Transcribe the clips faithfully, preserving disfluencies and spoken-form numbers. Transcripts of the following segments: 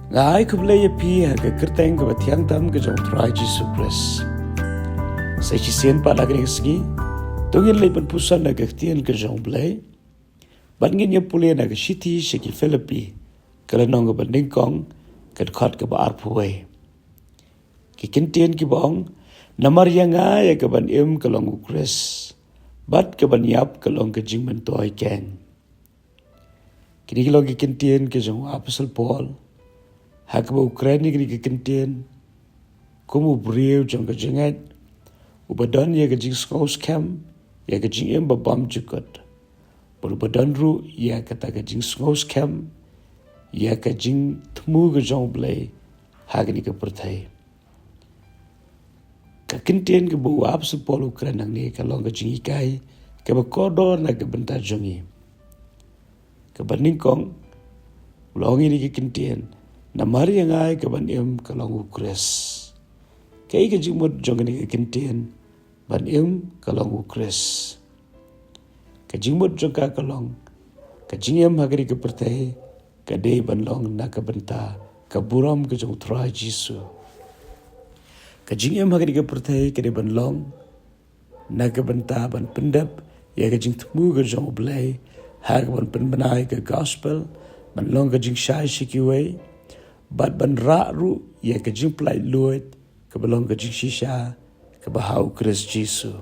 Nga ai khublei ïa phi ha ka kyrteng kaba thiang tam ka jong U Trai Jisu Khrist. Sa shisien pat ha kane ka sngi, to ngin leit ban puson na ka ktien ka jong U Blei. Bad ngin ïa pule na ka shithi sha ki Philippi, ka lynnong kaba nyngkong, ka dkhot kaba arphew wei. Ki kyntien kiba ong, namar ïa nga ïa kaban im ka long U Khrist, bad kaban ïap ka long ka jingmyntoi keiñ. Kine ki long ki kyntien ki jong u Apostol Paul, ha kaba u kren ïa kine ki kyntien kum u briew jong ka jingngeit, uba don ïa ka jingsngewskhem ïa ka jingim ba bymjukut, bad uba don ruh ïa kata ka jingsngewskhem ïa ka jingthmu ka jong U Blei ha kane ka pyrthei. Ka kyntien kaba u Apostol Paul u kren hangne ka long ka jinghikai kaba kordor na ka bynta jong ngi. Kaba nyngkong, u la ong ïa kine ki kyntien, namar ïa nga ïa kaban im ka long U Khrist. Kaei ka jingmut jong kine ki kyntien, ban im ka long U Khrist? Ka jingmut jong ka ka long, ka jingim ha kane ka pyrthei ka dei ban long na ka bynta ka burom ka jong U Trai Jisu. Ka jingim ha kane ka pyrthei ka dei ban long na ka bynta ban pyndep ïa ka jingthmu ka jong U Blei, ha kaban pynbna ïa ka gospel, ban long ka jingshai sha kiwei, bad ban rah ruh ïa ka jingpynlait luid kaba long ka jingshisha kaba ha U Khrist Jisu.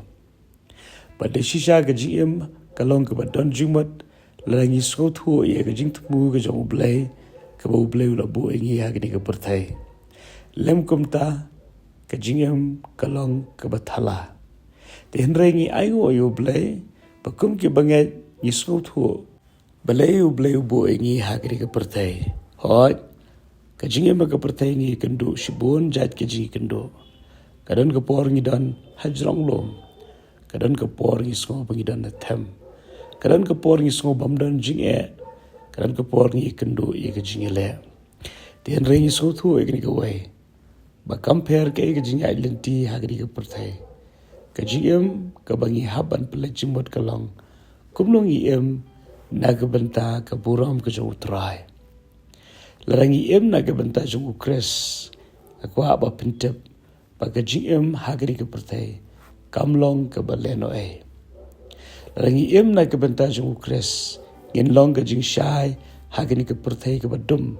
Bad da shisha ka jingim ka long kaba don jingmut, lada ngi sngewthuh ïa ka jingthmu ka jong U Blei, kaba U Blei u la buh ïa ngi ha kane ka pyrthei. Lym kumta, ka jingim ka long kaba thala. Te hynrei ngi ainguh ïa U Blei, ba kum ki bangeit ngi sngewthuh balei U Blei u buh ïa ngi ha kane ka pyrthei. Hooid, ka jingim ha ka pyrthei ngi ïakynduh shibun jait ka jingïakynduh. Ka don ka por ngi don hajrong lum. Ka don ka por ngi sngew ba ngi don na them. Ka don ka por ngi sngew bym don jingeh. Ka don ka por ngi ïakynduh ïa ka jingïaleh. Te hynrei ngi sngewthuh ïa kane kawei, ba kam pher kaei ka jingïaid lynti ha kane ka pyrthei, ka jingim kaba ngi hap ban pynleit jingmut ka long, kumno ngi im na ka bynta ka burom ka jong U Trai. Lada ngi im na ka bynta jong U Khrist, nga kwah ba phin tip ba ka jingim ha kane ka pyrthei kam long kaba lehnohei. Lada ngi im na ka bynta jong U Khrist, ngin long ka jingshai ha kane ka pyrthei kaba dum.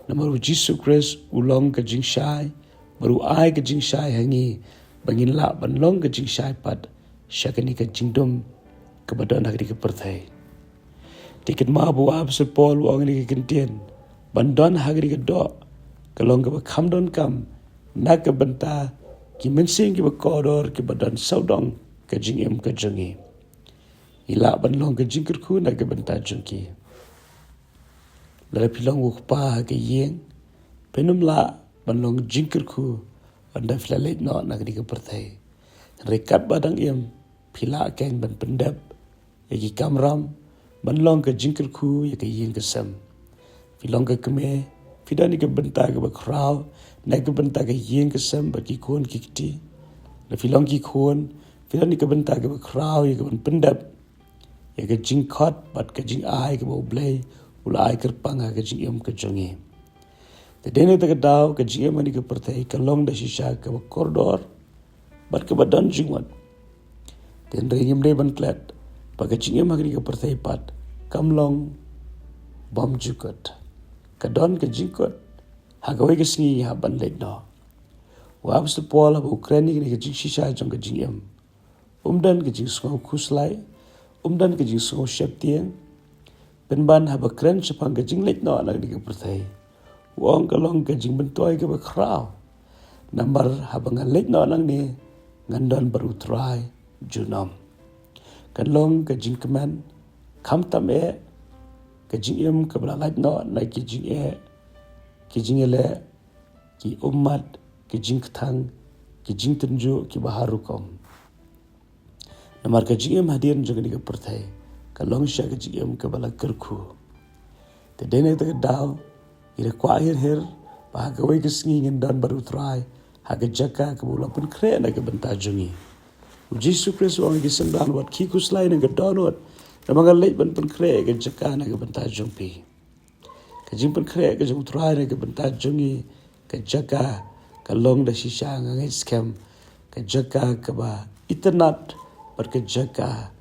Namar U Jisu Khrist u long ka jingshai, bad u ai ka jingshai ha ngi, ba ngin lah ban long ka jingshai pat sha kane ka jingdum kaba don ha kane ka pyrthei. Te kynmaw ba u Apostol Paul u ong ïa kine ki kyntien, ban don ha kane ka doh ka long kaba kham donkam na ka bynta ki mynsiem kiba kordor kiba don sawdong ka jingim ka jong ngi. Ngi lah ban long ka jingkyrkhu na ka bynta jong ki. Lada phi long u kpa ha ka ïing, phin ym lah ban long jingkyrkhu ynda phi la leit noh na kane ka pyrthei. Hynrei katba dang im, phi lah keiñ ban pyndep ïa ki kamram, ban long ka jingkyrkhu ïa ka ïing ka sem. Phi long ka kmie, phi don ïa ka bynta kaba khraw na ka bynta ka ïing ka sem bad ki khun ki kti. Lada phi long ki khun, phi don ïa ka bynta kaba khraw ïa kaban pyndep ïa ka jingkhot bad ka jingai kaba U Blei u la ai kyrpang ha ka jingim ka jong ngi. Te dei na kata ka daw, ka jingim ha kane ka pyrthei ka long da shisha kaba kordor bad kaba don jingmut. Te hynrei ngim dei ban klet ba ka jingim ha kane ka pyrthei pat kam long bymjukut. Ka don ka jingkut, ha kawei ka sngi ngi hap ban leit noh. U Apostol Paul haba u kren ïa kane ka jingshisha jong ka jingim, um don ka jingsngew khuslai, um don ka jingsngew sheptieng. Pynban haba kren shaphang ka jingleit noh na kane ka pyrthei, u ong ka long ka jingmyntoi kaba khraw. Namar haba ngan leit noh nangne, ngan don bad U Trai junom. Kan long ka jingkmen, khamtam eh ka jingim kaba la lait noh na ki jingeh, ki jingïaleh, ki ummat, ki jingkthang, ki jingtynjuh kiba har rukom. Namar ka jingim hadien jong kane ka pyrthei ka long shisha ka jingim kaba la kyrkhu. Te dei na kata ka daw, ngi da kwah hir hir ba ha kawei ka sngi ngin don bad U Trai ha ka jaka kaba u la pynkhreh na ka bynta jong ngi. U Jisu Khrist u ong ïa ki synran, wat khie khuslai, ngan ïoh dohnud, namar nga leit ban pynkhreh ïa ka jaka na ka bynta jong phi. Ka Ka jingpynkhreh ka jong U Trai na ka bynta jong ngi, ka jaka ka long da shisha, nga ngeit skhem, ka jaka kaba itynnad, bad ka jaka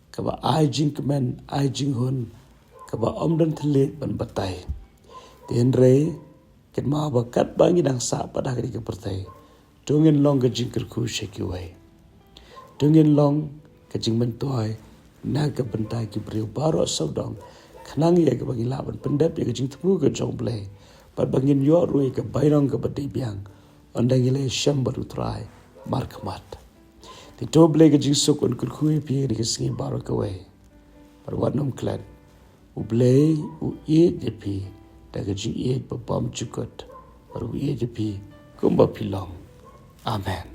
kaba ai jingkmen, ai jinghun, kaba ym don thylliej ban batai. Te hynrei, kynmaw ba katba ngi dang sah pat ha kane ka pyrthei, to ngin long ka jingkyrkhu sha kiwei. To ngin long ka jingmyntoi na ka bynta ki briew baroh sawdong, khnang ïa kaba ngin lah ban pyndep ïa ka jingthmu ka jong U Blei, bad ba ngin ïoh ruh ïa ka bainong kaba dei biang, ynda ngi la ïashem bad U Trai markhmat. Te to U Blei ka jingsuk un kyrkhu ïa phi ha kane ka sngi baroh kawei. Bad wat nym klet, U Blei u ïeit ïa phi da ka jingïeit ba bymjukut, bad u ïeit ïa phi kumba phi long. Amen.